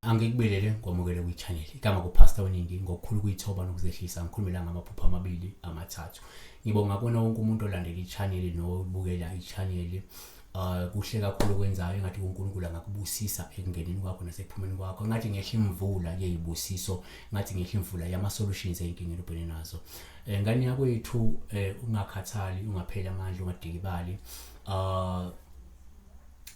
Angikubelele ngwamukele kwi-channel. Igama kuPastor Weningi ngokukhulu kuyithoba nokuzehlisa ngikhulumela ngamaphupho amabili amathathu. Ngibonga kona wonke umuntu olandela i-channel nobukela i-channel. Kuhle kakhulu okwenzayo, engathi uNkulunkulu angakubusisa ekungeneni kwakho nasekuphumeni kwakho. Engathi ngehla imvula yezibusiso, ngathi ngehla imvula yama solutions ey'nkingeni obhekene nazo. Ngane yakwethu, ungakhathali, ungapheli amandla, ungadikibali.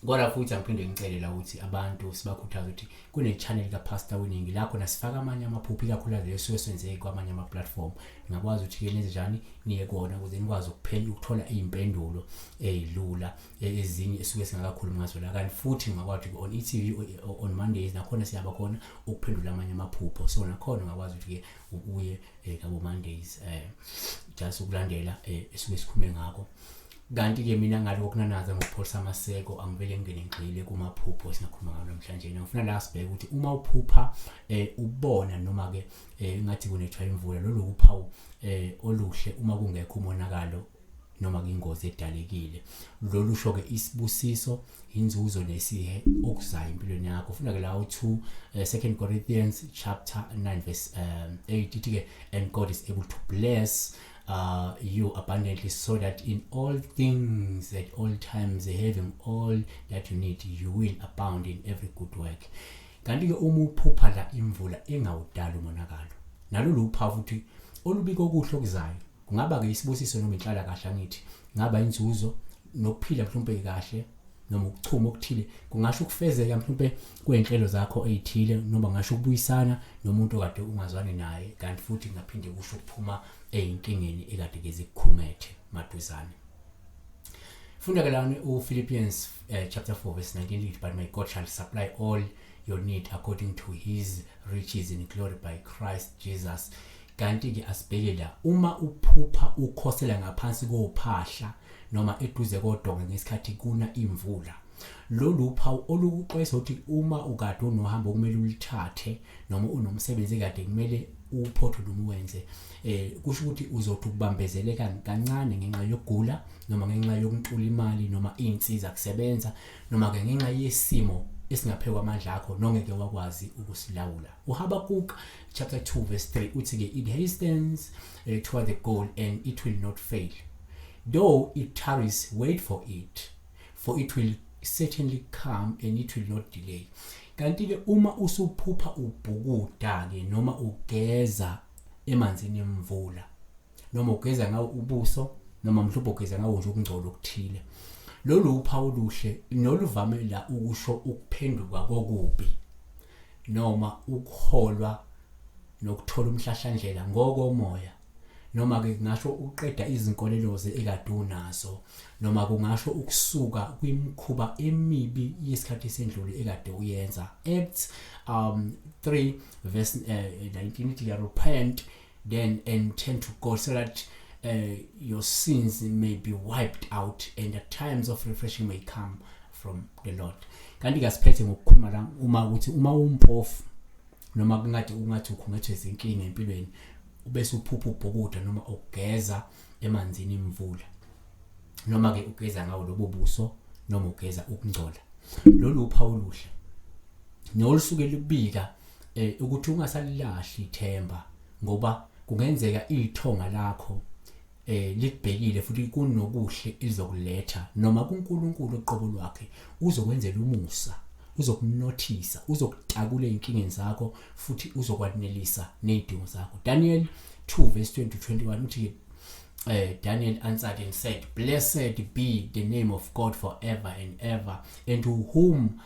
Kodwa futhi angiphinde ngicele la ukuthi abantu sibakhuthaze ukuthi kune-channel kaPastor Weningi la khona sifaka amanye amaphupho, ikakhulukazi leyo suke senzeke kwamanye ama-platform. Ningakwazi ukuthi-ke nenze njani, niye kona ukuze nikwazi ukuthola iy'mpendulo ey'lula ezinye esuke singakakhulumi ngazo la. Kanti futhi ningakwazi ukuthi on e-TV on Mondays nakhona siyaba khona ukuphendula amanye amaphupho, so nakhona ungakwazi ukuthi-ke uye ngabo Mondays, just ukulandela esuke sikhulume ngakho. Kanti-ke mina ngaloko kunanaza ngokupholisa amaseko, angivele ngingene ngigxile kumaphupho esingakhuluma ngawo namhlanje. Ngifuna la sibheke ukuthi uma uphupha ubona noma-ke ngathi kunethwa imvula, lolu uphawu oluhle uma kungekho umonakalo noma ingozi edalekile. Lolu sho-ke isibusiso, inzuzo nesihe okuzayo empilweni yakho. Funda-ke la u-2 2 Corinthians chapter 9 verse 8, ithi-ke, and God is able to bless you abundantly, so that in all things at all times, having all that you need, you will abound in every good work. Kanti-ke uma uphupha la imvula engawudali umonakalo, nalolu uphawu futhi olubika okuhle okuzayo. Kungaba-ke isibusiso noma inhlalakahle, angithi ngaba inzuzo nokuphila mhlawumbe kahle noma ukuchuma okuthile, kungasho ukufezeka mhlawumbe kwey'nhlelo zakho ey'thile, noma ngasho ukubuyisana nomuntu okade ungazwani naye. Kanti futhi kungaphinde kusho ukuphuma ey'nkingeni ekade ke zikukhungethe maduzane. Funda ke lana uPhilippians chapter 4 verse 19 lithi, but my God shall supply all your need according to his riches in glory by Christ Jesus. Kanti-ke asibheke la, uma uphupha ukhosela ngaphansi kophahla noma eduze kodonga ngesikhathi kuna imvula, lolu uphawu olukuxwayisa ukuthi uma ukade unohambo okumele ulithathe noma unomsebenzi kade kumele uwuphothe noma uwenze, kusho ukuthi uzothi ukubambezeleka kancane ngenxa yokugula noma ngenxa yokuntula imali noma iy'nsiza kusebenza, noma-ke ngenxa yesimo esingaphekwa amandla akho nongeke wakwazi ukusilawula. UHabakuk chapter 2 verse 3 uthi-ke, it hastens toward the goal and it will not fail. Though it tarries, wait for it, for it will certainly come and it will not delay. Kanti-ke uma usuphupha ubhukuda-ke noma ugeza emanzini emvula, noma ugeza ngawo ubuso, noma mhlawumbe ugeza ngawo nje ukungcola okuthile, lolu uphawu oluhle noluvame la ukusho ukuphenduka kokubi noma ukuholwa nokuthola umhlahlandlela ngokomoya, noma-ke kungasho ukuqeda izinkoleloze ekade unazo, noma kungasho ukusuka kwimikhuba emibi yesikhathi esendlule ekade uyenza. Acts 3 verse 19 ithi, repent then and turn to God so that your sins may be wiped out and the times of refreshing may come from the Lord. Kanti ke asiphethe ngokukhuluma la uma ukuthi uma umpofu noma kungathi ungathi ukhungethwe izinkinga empilweni, ubese uphupha ubhukuda noma ugeza emanzini imvula, noma ke ugeza ngawo lobo buso noma ugeza ukungcola, lolu uphawu oluhle nolusuke lubika ukuthi ungasalilahli ithemba, ngoba kungenzeka ithonga lakho likubhekile futhi kunokuhle elizokuletha, noma kuNkulunkulu uqobo lwakhe uzokwenzela umusa, uzokunothisa, uzokutakula ey'nkingeni zakho futhi uzokwanelisa ney'dingo zakho. Daniel 2 verse 20 to 21 uthi, Daniel answered and said, blessed be the name of God forever and ever, and to whom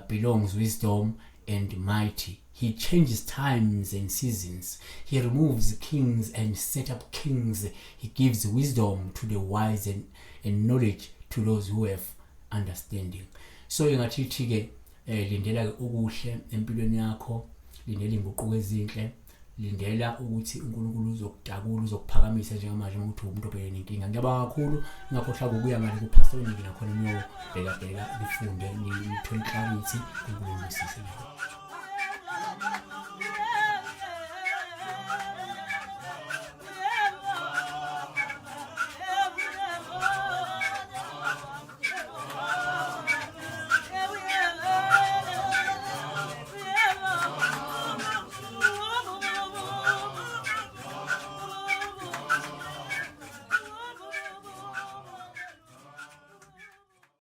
belongs wisdom and mighty. He changes times and seasons. He removes kings and set up kings. He gives wisdom to the wise and knowledge to those who have understanding. So ingathi ithi-ke lindela-ke okuhle empilweni yakho, lindela iy'nguquko ezinhle, lindela ukuthi uNkulunkulu uzokutakula, uzokuphakamisa njengamanje uma uthi umuntu obhekene nenkinga. Ngiyabonga kakhulu, ningakhohlwa ukuya ngale kuPastor Weningi nakhona niyobheka bheka, nifunde, nithole clarity. uNkulunkulu usise.